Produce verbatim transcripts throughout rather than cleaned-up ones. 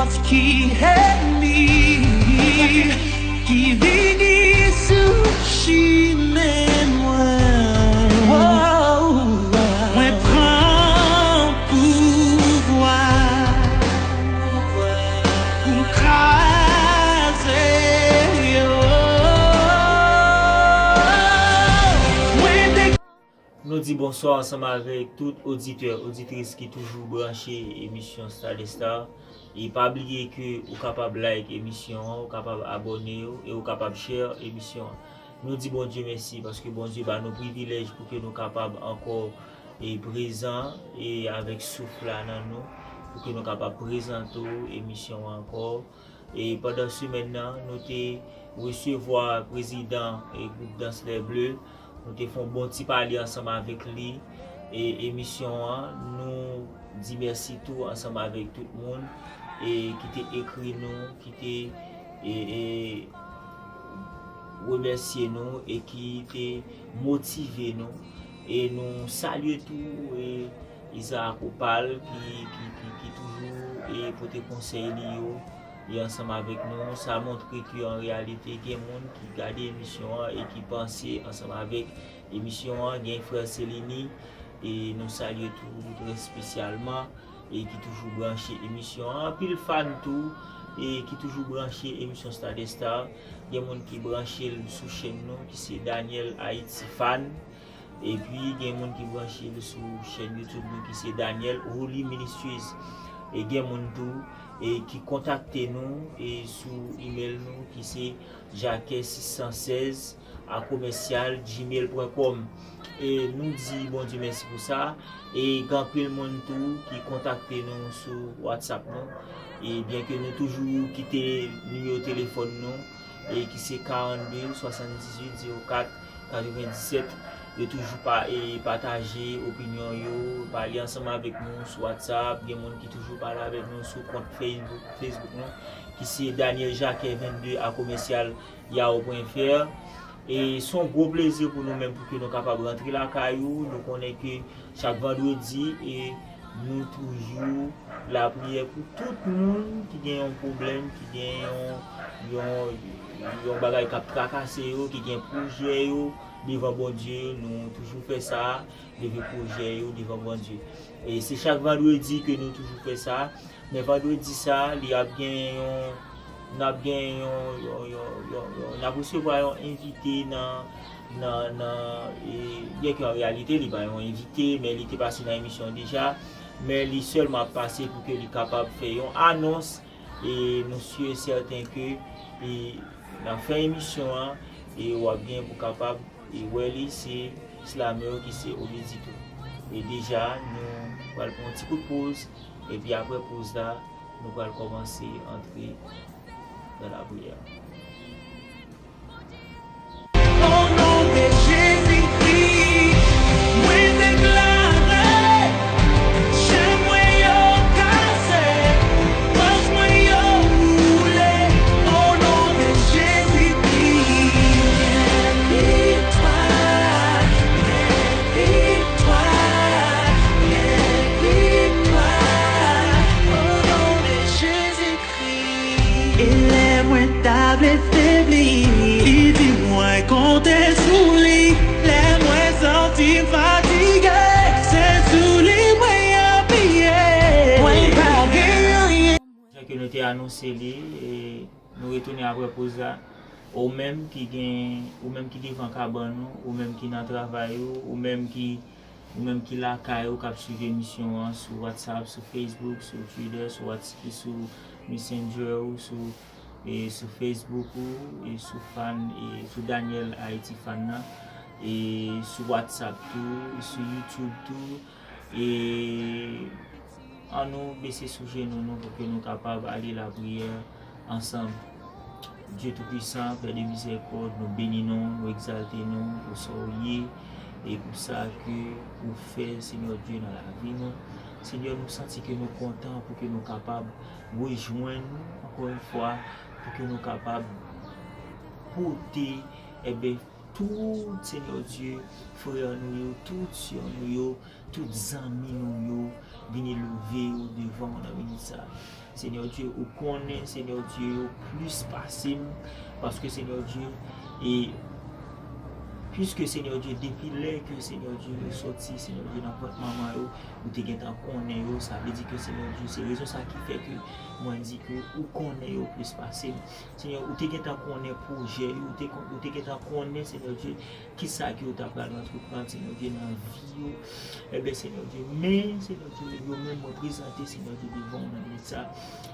Ki ènmi ki vini sou chimen mwen. Mwen pran pouvwa pou m kraze yo. Mwen te Nou di bonswa ansanm avèk tout oditè, oditris ki toujou branche emisyon Star des Stars. E pa bliye ke ou kapab like emisyon an, ou kapab abòne yo, e ou kapab share emisyon an. Nou di Bondye mèsi paske Bondye ba nou privilèj pou ke nou kapab ankò e prezan e avèk souf la nan nou, pou ke nou kapab prezante w emisyon an ankò. E pandan semèn nan, nou te resevwa prezidan e gwoup Dans Les Bleus. Nou te fè yon bon ti pale ansanm avèk li. E emisyon an, nou di mèsi tou ansanm avèk tout moun e ki te ekri nou, ki te e, e, remèsye nou e ki te motive nou. E nou salye tou e Isaac Opal ki, ki, ki, ki toujou e pote konsèy li yo e ansanm avèk nou. Sa montre ke an reyalite gen moun ki gade emisyon an e ki panse ansanm avèk emisyon an. Gen frè Selini e nou salye tou trè espesyalman e ki toujou branche emisyon an. Anpil fan tou e ki toujou branche emisyon Star des Stars. Gen moun ki branche l sou chèn nou ki se Daniel Haiti Fan. Epi gen moun ki branche l sou chèn YouTube nou ki se Daniel Holy Ministries. E gen moun tou e ki kontakte nou e sou email nou ki se jacques six cent seize a commercial gmail point com. E nou di Bondye mèsi pou sa. E gen anpil moun tou ki kontakte nou sou WhatsApp nou. E byen ke nou toujou kite nimewo telefòn nou, e ki se karannde swasanndizuit zewo kat katrevendisèt. Yo toujou pa, e pataje opinyon yo, pale ansanm avèk nou sou WhatsApp. Gen moun ki toujou pale avèk nou sou kont Facebook, Facebook nou, ki se Daniel Jacques vennde a commercial yahoo point fr. E se yon gwo plezi pou nou menm pou ke nou kapab rantre lakay ou. Nou konnen ke chak vandredi, e nou toujou lapriyè pou tout moun ki gen yon pwoblèm, ki gen yon, yon, yon bagay k ap trakase yo, ki gen pwojè yo devan Bondye. Nou toujou fè sa, leve pwojè yo devan Bondye. E se chak vandredi ke nou toujou fè sa. Men vandredi sa, li ap gen yon, n ap gen yon, yon, yon, yon, yon, n ap resevwa yon envite nan, nan, nan, e, byen ke an reyalite, li pa yon envite, men li te pase nan emisyon deja. Men li sèlman ap pase pou ke li kapab fè yon anons. E nou si e sèten ke, e, nan fen emisyon an, e w ap gen pou kapab e wè li, se slamè ki se Obedito. E deja, nou pral pran yon ti kout poz, epi apre poz la, nou pral kòmanse antre nan lapriyè. O non de Jezikri, mwen deklare, chenn mwen yo kase, wòch mwen yo boule, o non de Jezikri. Gen viktwa, gen viktwa, gen viktwa, o non de Jezikri. E lè mwen ta vle febli, li di mwen konte sou li. Lè mwen santi m fatige, se sou li mwen apiye. Mwen pa gen anyen. Jan ke nou te anonse li, e nou retounen apre poz la. Ou menm ki gen, ou menm ki devan kabann ou, ou menm ki nan travay ou, ou menm ki Ou menm ki lakay ou k ap swiv emisyon an sou WhatsApp, sou Facebook, sou Twitter, sou Whats-, sou Messenger ou sou, e, sou Facebook ou, e sou fan, e sou Daniel Haiti Fan nan, e sou WhatsApp tou, e sou YouTube tou, e annou bese sou jenou nou pou ke nou kapab ale lapriyè ansanm. Dye Toupwisan, Pè de mizèrikòd, nou beni non w, nou egzalte non w pou sa w ye e pou sa ke ou fè, Senyè Dye, nan lavi nou. Senyè, nou santi ke nou kontan pou ke nou kapab rejwenn ou ankò yon fwa, pou ke nou kapab pote, enben, Tout, Senyè Dye, frè nou yo, tout sè nou yo, tout zanmi nou yo, vin elve yo devan w nan minit sa. Senyè Dye, ou konnen, Senyè Dye, yo plis pase m, paske, Senyè Dye, e piske, Senyè Dye, depi lè ke, Senyè Dye, yo sòti, Senyè Dye, nan vant manman yo, ou te gentan konnen yo, sa vle di ke, Senyè Dye, se rezon sa ki fè ke mwen di ke ou konnen yo plis pase m. Senyè, ou te gentan konnen pwojè yo, ou te kon-, ou te gentan konnen, Senyè Dye, kisa ke yo ta pral antreprann, Senyè Dye, nan vi yo. Ebyen, Senyè Dye, men, Senyè Dye, yo menm mwen prezante, Senyè Dye, devan w nan minit sa.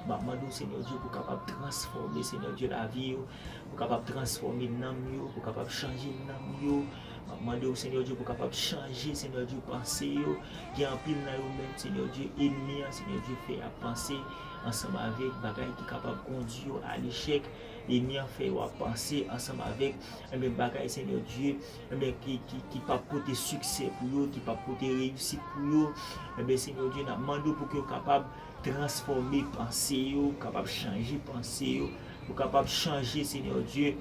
M ap mande w, Senyè Dye, pou w kapab transfòme, Senyè Dye, lavi yo, pou w kapab transfòme nanm yo, pou w kapab chanje nanm yo. M ap mande w, Senyè Dye, pou w kapab chanje, Senyè Dye, panse yo. Gen anpil nan yo menm, Senyè Dye, enmi an, Senyè Dye, fè y ap panse ansanm avèk bagay ki kapab kondui yo a lechèk. Enmi an fè yo ap panse ansanm avèk, enben, bagay, Senyè Dye, enben, ki, ki, ki p ap pote siksè pou yo, ki p ap pote reyisit pou yo. Enben, Senyè Dye, n ap mande w pou ke w kapab transfòme panse yo, kapab chanje panse yo, pou kapab chanje, Senyè Dye,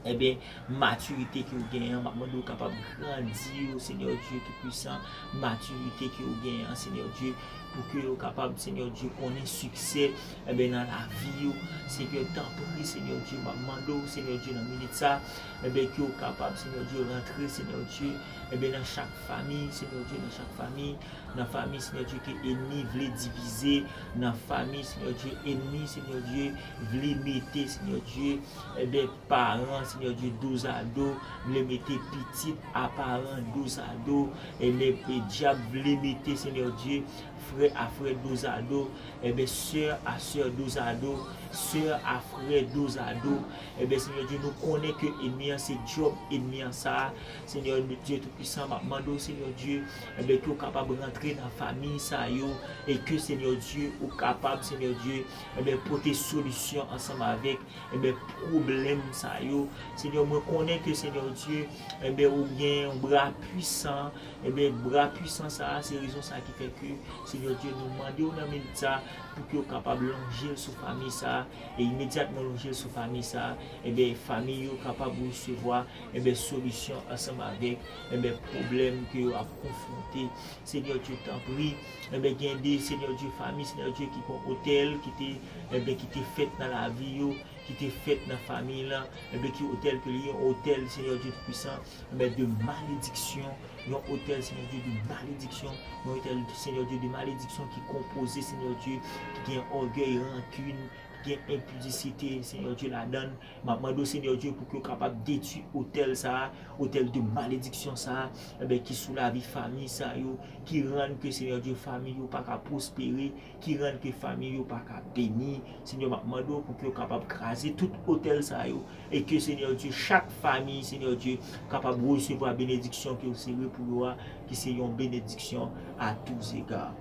enben, matirite ke w genyen an, m ap mande w kapab grandi yo, Senyè Dye Toupisan, matirite ke w genyen an, Senyè Dye, pou ke yo kapab, Senyè Dye, konnen siksè, enben, nan lavi yo. Senyè, tanpri, Senyè Dye, m ap mande w, Senyè Dye, nan minit sa, enben, ke yo kapab, Senyè Dye, rantre, Senyè Dye, enben, nan chak fanmi, Senyè Dye, nan chak fanmi, nan fanmi, Senyè Dye, ke enmi vle divize, nan fanmi, Senyè Dye, enmi, Senyè Dye, vle mete, Senyè Dye, enben, paran, Senyè Dye, dozado, vle mete pitit a paran dozado, enben, e dyab vle mete, Senyè Dye, frè a frè dozado, enben, sè a sè dozado, sè a frè dozado, enben, Senyè Dye, nou konnen ke enmi an se djòb enmi an sa a, Senyè Dye Toupisan, m ap mande w, Senyè Dye, enben, ke w kapab rantre nan fanmi sa yo, e ke, Senyè Dye, ou kapab, Senyè Dye, enben, pote solisyon ansanm avèk, enben, pwoblèm sa yo. Senyè, mwen konnen ke, Senyè Dye, enben, ou gen yon bra pwisan, enben, bra pwisan sa a, se rezon sa ki fè ke, Senyè Dye, nou mande w nan minit sa, pou ke w kapab lonje l sou fanmi sa, e imedyatman lonje l sou fanmi sa, enben, fanmi yo kapab resevwa, enben, solisyon ansanm avèk, enben, pwoblèm ke yo ap konfwonte. Senyè Dye, tanpri, enben, gen de, Senyè Dye, fanmi, Senyè Dye, ki gon otèl, ki te, enben, ki te fèt nan lavi yo, ki te fèt nan fanmi lan, enben, ki otèl ke li ye, yon otèl, Senyè Dye Toupisan, enben, de malediksyon, yon otèl, Senyè Dye, de malediksyon, yon otèl, Senyè Dye, de malediksyon ki konpoze, Senyè Dye, ki gen ògèy, rankin, ki gen enpidisite, Senyè Dye, ladan l. M ap mande w, Senyè Dye, pou ke w kapab detwi otèl sa a, otèl de malediksyon sa a, enben, ki sou lavi fanmi sa yo, ki rann ke, Senyè Dye, fanmi yo pa ka pwospere, ki rann ke fanmi yo pa ka beni. Senyè, m ap mande w pou ke w kapab kraze tout otèl sa yo, e ke, Senyè Dye, chak fanmi, Senyè Dye, kapab resevwa benediksyon ke w sere pou yo a, ki se yon benediksyon à tous égards.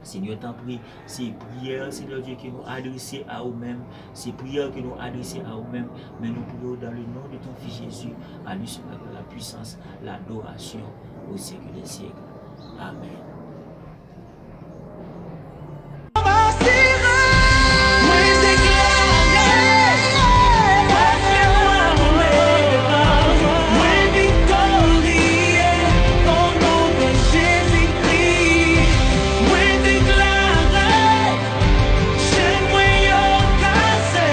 Senyè, tanpri, se priyè, Senyè Dye, ke nou adrese a ou menm, se priyè ke nou adrese a ou menm, men nou priye w dans le nom de ton Fils Jésus, à lui seul la gloire, la puissance, l'adoration au siècle des siècles. Amèn. Mwen deklare, mwen deklare, mwen viktorye, o non de Jezikri. Mwen deklare, chèn mwen yo kase,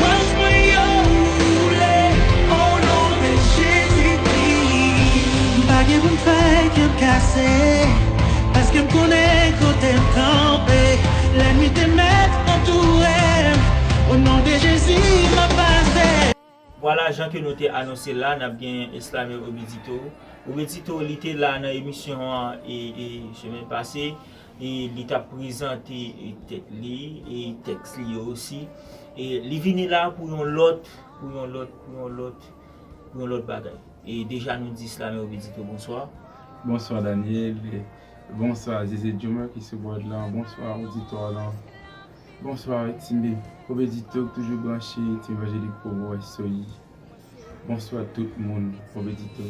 wòch mwen yo woule, o non de Jezikri. M pa gen pou m fè kè m kase. Paske m konnen kote m kanpe, lènmi te mèt antoure m. O non de Jezi, m ap pase. Vwala, jan ke nou te anonse la, n ap gen Slameur Obedito. Obedito, li te la nan emisyon an, e, e, semèn pase, e li t ap prezante, e, tèt li, e tèks li yo osi. E li vini la pou yon lòt, pou yon lòt, pou yon lòt, pou yon lòt bagay. E deja nou di Slameur Obedito bonswa. Bonswa Daniel, e bonswa Zeze Drummer ki sou board lan, bonswa oditè lan, bonswa Timbe Obedito ki toujou branche, Tim Evanjelik Provo, S O I. Bonswa tout moun, Obedito,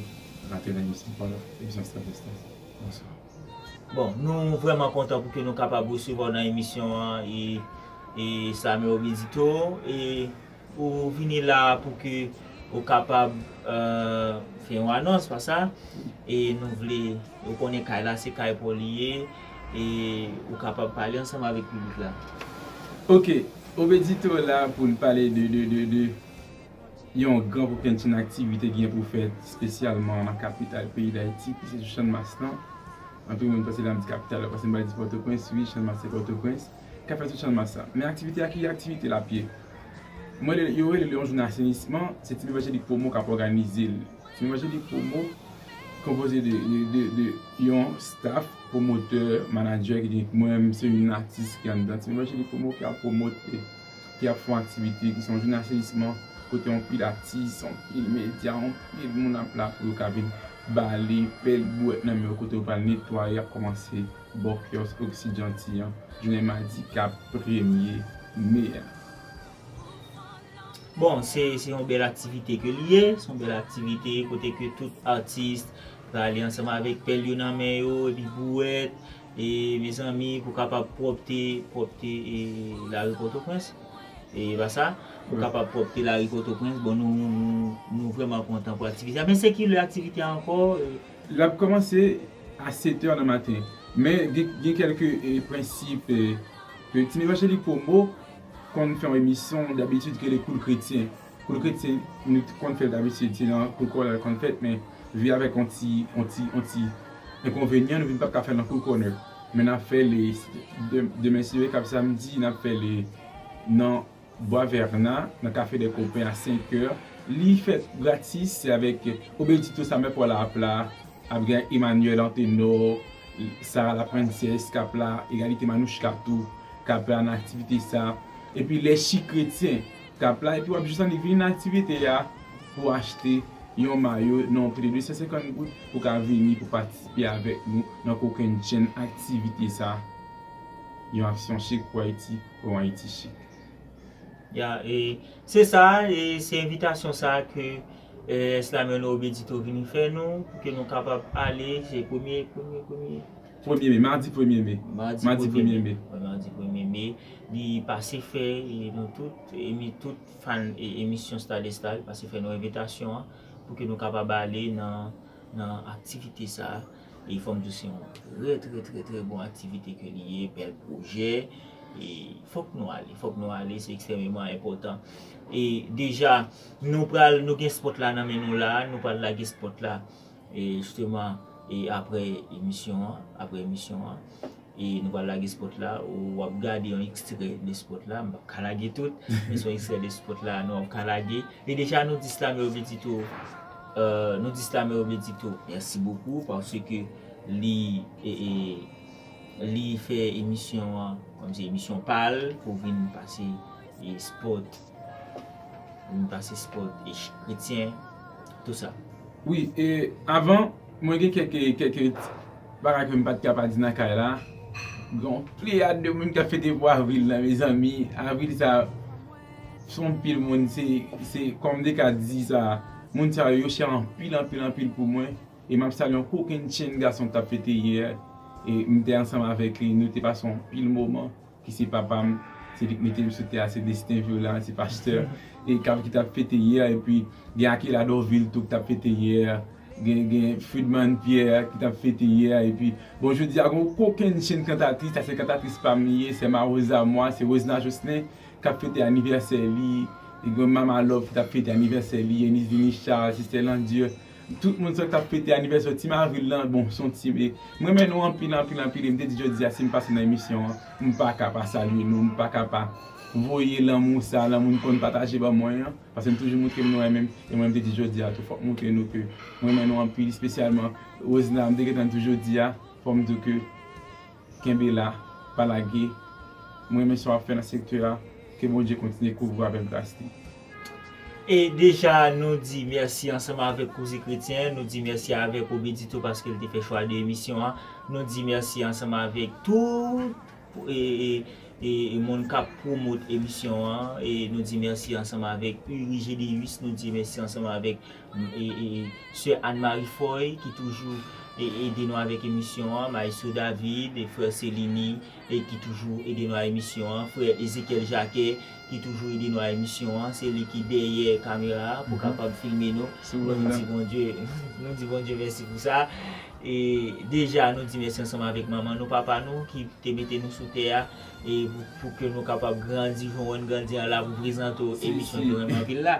rantre nan emisyon pa la, emisyon Stad Estad. Bonswa. Bon, nou vrèman kontan pou ke nou kapab resevwa w nan emisyon an, e, e Slameur Obedito, e ou vini la pou ke Ou kapab, euh, fè yon anons pa sa, e nou vle, ou konnen kay la se kay pa w li ye, e ou kapab pale ansanm avèk piblik la. Ok, Obedito la pou l pale de, de, de, de yon gran kokennchenn aktivite ki gen pou fèt espesyalman nan kapital peyi Dayiti, ki se jou Channmas lan. Anpil moun panse lè m di kapital la, panse m pral di Pòtoprens, wi, Channmas se Pòtoprens. K ap fèt sou Channmas la. Men aktivite a, ki aktivite l ap ye? Mwen, yo rele l yon jounen asenisman, se Team Evangelik Promo k ap òganize l. Team Evangelik Promo konpoze de, de, de, de yon staff, pwomotè, manadjè ki gen mwen menm, se yon atis ki anndan. Team Evangelik Promo ki ap pwomote, ki ap fè yon aktivite ki se yon jounen asenisman, kote yon pil atis, yon pil medya, yon pil moun ap la pou yo ka vin bale pèl bwèt nan men yo, kote yo pral netwaye, ap kòmanse bò kyòs Oksidanti an jounen madi k ap premye me a. Bon, se se yon bèl aktivite ke li ye, se yon bèl aktivite kote ke tout atis prale ansanm avèk pèl yo nan men yo, epi bwèt, e mezanmi, pou kapab pwòpte, pwòpte e lari Pòtoprens. E pa sa, pou kapab pwòpte lari Pòtoprens, bon, nou, nou, nou vrèman kontan pou aktivite a. Men se ki lè aktivite a ankò? E, L ap kòmanse a sèt è nan maten. Men gen, gen kèlke e, prensip e, ke Team Evangelik Promo konn fè yon emisyon dabitid ki rele Koul Kretyen. Koul Kretyen, nou t konn fè l dabitid, se nan Koul Kònè l konn fèt, men vi avèk yon ti, yon ti, yon ti enkonvenyan, nou vin p ap ka fè l nan Koul Kònè. Men n ap fè l e, de, demen si Dye vle, k ap samdi, n ap fè l e, nan Bwa Vèna, nan Café des Copains a senk è. Li fèt gratis, se avèk Obedito Samuel Paul ap la, ap gen Emmanuel Antenor, Sarah la Princesse k ap la, Egalite Manouche k ap tou, k ap la nan aktivite sa. Epi Lèchi Kretyen k ap la, epi w ap jis annik vini nan aktivite a pou achte yon mayo nan yon pri de de san senkant goud pou ka vini pou patisipe avèk nou nan kokennchenn aktivite sa. Yon aksyon Shake for Haiti, pou yon Ayiti Shake. Ya, e se sa, e se envitasyon sa ke e, Slammer nou Obedito vini fè nou, pou ke nou kapab ale, se premye, premye, premye. Premye me, madi premye me. Madi Madi premye premye me. Wi, madi premye me. Li pase fè e, nou tout, e, mi tout fan e, emisyon Star Destal, pase fè nou envitasyon an, pou ke nou kapab ale nan, nan aktivite sa. E fò m di w se yon trè, trè, trè, trè bon aktivite ke li ye, bèl pwojè. E fòk nou ale, fòk nou ale, se ekstrèmeman enpòtan. E deja, nou pral, nou gen spòt la nan men nou la, nou pral lage spòt la. E jisteman, e apre emisyon an, apre emisyon an, e nou pral lage spòt la, ou w ap gade yon ekstrè de spòt la, m p ap ka lage tout, men se yon ekstrè de spòt la, nou ap ka lage. E deja, nou di Slammer Obedito, euh, nou di Slammer Obedito, mèsi bokou, paske li, e, e, li fè emisyon an, kòm se emisyon pa l, pou vin pase e spòt, vin pase spòt e ch-, kretyen, tou sa. Wi, e avan, mwen gen kèk, kèk bagay ke m pa t ka pa di nan kay la. Gen yon pleyad de moun k ap fete pou avril la, mezanmi. Avril sa, se yon pil moun, se, se, kòm m te ka di sa, moun sa yo, yo chè anpil, anpil, anpil pou mwen. E m ap salye yon kokennchenn gason k t ap fete yè. E m te ansanm avèk li, nou te pase yon pil moman, ki se papa m, se li k mete m sou tè a, se Destin Viola, se pastè, e k ap, ki t ap fete yè, epi gen Akela Dorvil tou ki t ap fete yè, gen, gen Fridman Pierre ki t ap fete yè, epi, bon, jodi a, gen yon kokennchenn kantatris, sa se kantatris pa m li ye, sè Maroza Mwa, se Rosna Jocelyn, k ap fete anivèsè li, e gen Mama Love ki t ap fete anivèsè li, Enis Denis Charles, Sister Landieu, tout moun sa k t ap fete anivèsè Team Avril lan, bon, se yon team, e m renmen nou anpil, anpil, anpil, e m te di jodi a, si m pase nan emisyon an, m pa ka pa salye nou, m pa ka pa voye lanmou sa, lanmou n konn pataje ban mwen an, paske n toujou montre m nou renmen m, e mwen m te di jodi a tou, fòk montre nou ke m renmen nou anpil, espesyalman Rosna, m te gentan di w jodi a, fò m di w ke kenbe la, pa lage. Mwen renmen sa w ap fè nan sektè a. Ke Bondye kontinye kouvri w avèk gras li. E deja, nou di mèsi ansanm avèk Koze Kretyen, nou di mèsi avèk Obedito paske l te fè chwa de emisyon an. Nou di mèsi ansanm avèk tout e, e, e, e moun k ap pwomot emisyon an. E nou di mèsi ansanm avèk Uri Gédéus, nou di mèsi ansanm avèk e, e, sè Anne Marie Foy ki toujou e, ede nou avèk emisyon an, Maestro David, e frè Selini, e ki toujou ede nou a emisyon an, frè Ezekiel Jacquet, ki toujou ede nou a emisyon an, se li ki dèyè kamera a pou kapab filme nou. Bon, nou di Bondye, nou di Bondye mèsi pou sa. E deja, nou di mèsi ansanm avèk manman nou, papa nou, ki te mete nou sou tè a, e pou, pou ke nou kapab grandi, jan w wè n grandi an la, pou prezante w emisyon ke w renmen anpil la.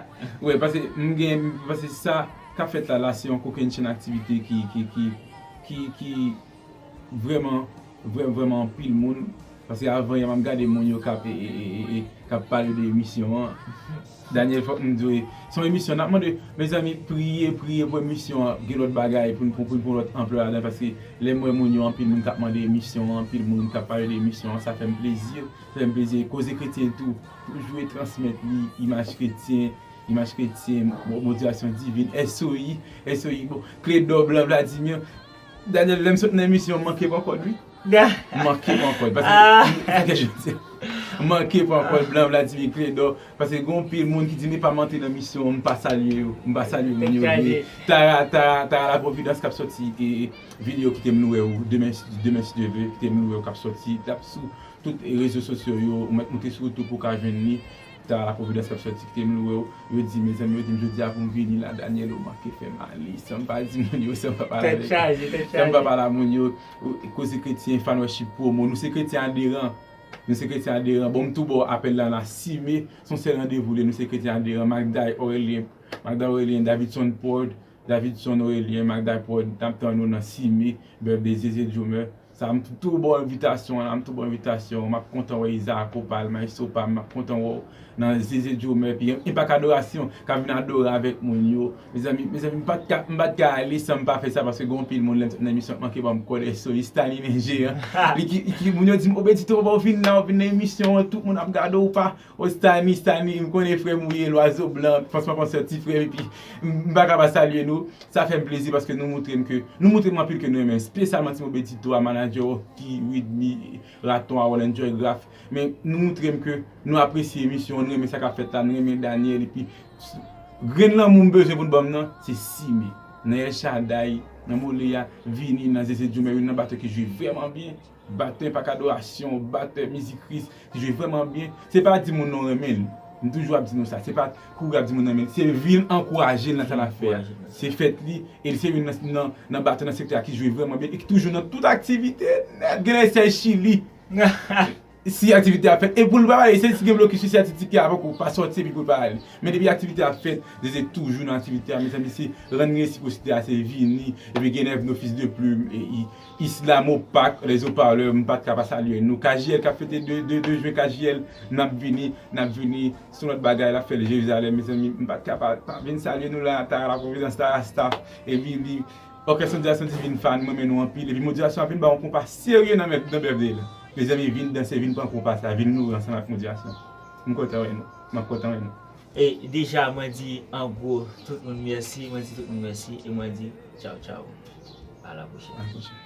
Wi, paske m gen, paske sa k ap fèt la, la, se yon kokennchenn aktivite ki, ki, ki, ki, ki vrèman, vrè-, vrèman anpil moun. Paske avan yè, m ap gade moun yo k ap, e, e, e, e, e, k ap pale de emisyon an. Daniel, fòk m di w, se yon emisyon n ap mande, mezanmi, priye, priye pou emisyon an gen lòt bagay, pou n, pou, pou n pran lòt anplè ladan, paske lè m wè moun yo, anpil moun k ap mande emisyon an, anpil moun k ap pale de emisyon an, sa fè m plezi, sa fè m plezi. Koze Kretyen tou, toujou e transmèt li, Imaj Kretyen, Imaj Kretyen, mo-, Motivasyon Divin, S O I, S O I, bon, Kledò, Blan Vladimir. Daniel, lè m sot nan emisyon, m manke pran kòd, wi. M manke pran kòd. Paske, sa ke je di. M manke pran kòd, Blan Vladimir, Kledò. Paske gen anpil moun ki di, "Men pa m antre nan emisyon, m pa salye yo, m pa salye moun yo." Tara, Tara, Tara La Providence k ap sòti, e, e, videyo Kite m louwe w, demen, demen si Dye vle, Kite m louwe w k ap sòti, l ap sou tout rezo sosyo yo, ou mèt moute sou YouTube pou w ka jwenn li. Tara La Providence k ap sòti, Kite m louwe w. Yo di, mezanmi, yo di m jodi a pou m vini la, Daniel, ou manke fè m ale. San m pa di moun yo, san m pa pale avèk, san m pa pale a moun yo. Koze Kretyen, Fan Worship Promo. Nou se kretyen aderan. Nou se kretyen aderan. Bon, m tou ba w apèl la, la sis me, se yon sèl randevou li ye, nou se kretyen aderan. Magday Aurelien, Magday Aurelien, Davidson Port, Davidson Aurelien, Magday Port, n ap tann ou nan sis me, birthday Zeze Drummer. Sa, m tou ba w envitasyon an, m tou ba w envitasyon an. M ap kontan wè Iza Kopal, maestro pa m, m ap kontan wè w nan Zeze Drummer, epi Enpak Adorasyon, k ap vin adore avèk moun yo. Mezanmi, mezanmi, m pa t ka, m pa t ka ale san m pa fè sa, paske gen anpil moun, lè m sot nan emisyon, manke ban m kòd, S O I, Stanley Nenjeran. Li ki, li ki, moun yo di m, "Obedito, papa, ou vin la, ou vin nan emisyon an, tout moun ap gade w, pa, o Stanley, Stanley, m konnen frè m ou ye, lwazo blan, pansman pansè, ti frè m," epi m, m pa ka pa salye nou. Sa fè m plezi paske nou moutre m ke, nou moutre m anpil ke nou renmen, espesyalman Ti Mo Betito a, manadjè Rocky, Widmi, Raton a, Roland Joy Graf. Men nou moutre m ke nou apresye emisyon an, nou renmen sa k ap fèt la, nou renmen Daniel, epi grenn lanmou m bezwen pou n ban m nan, se sis me. Nan El Shaddai, nan Moleya, vini nan Zeze Drummer, youn nan batè ki jwe vrèman byen. Batè Enpak Adorasyon, batè Mizik Kris, ki jwe vrèman byen. Se pa di moun nou renmen l. M toujou ap di nou sa. Se pa kouri ap di moun renmen l. Se vin ankouraje l nan sa l ap fè a. Se fèt li, e l se youn nan, nan, nan batè nan sektè a ki jwe vrèman byen e ki toujou nan tout aktivite nèt. Genlè Sèj Chili. Si aktivite a fèt, e pou l pa pale, se si gen blokis, si aktivite a poko pa sòti, epi pou l pa ale. Men depi aktivite a fèt, Zeze toujou nan aktivite a, mezanmi, se rann resiprosite a, se vini, epi gen Nèv No Fils de Plume, e, i, Islamo Pak, Les Haut-Parleurs, m pa t ka pa salye nou. K J L k ap fete de, de, de jen, K J L, n ap vini, n ap vini, se yon lòt bagay, l ap fè l Jerizalèm, mezanmi, m pa t ka pa, pa vin salye nou la, Tara La Providence, Tara Staff, epi li, Òkès Motivasyon Divin Fan, m renmen nou anpil, epi Motivasyon ap vin ba yon konpa serye nan, nan birthday la. Mezanmi, vin danse, vin pran konpa sa, vin loure ansanm ak Motivasyon. M kontan wè nou, m ap kontan wè nou. E deja, mwen di an gwo, tout moun mèsi, mwen di tout moun mèsi, e mwen di tchaw tchaw. A la pwochèn. A la pwochèn.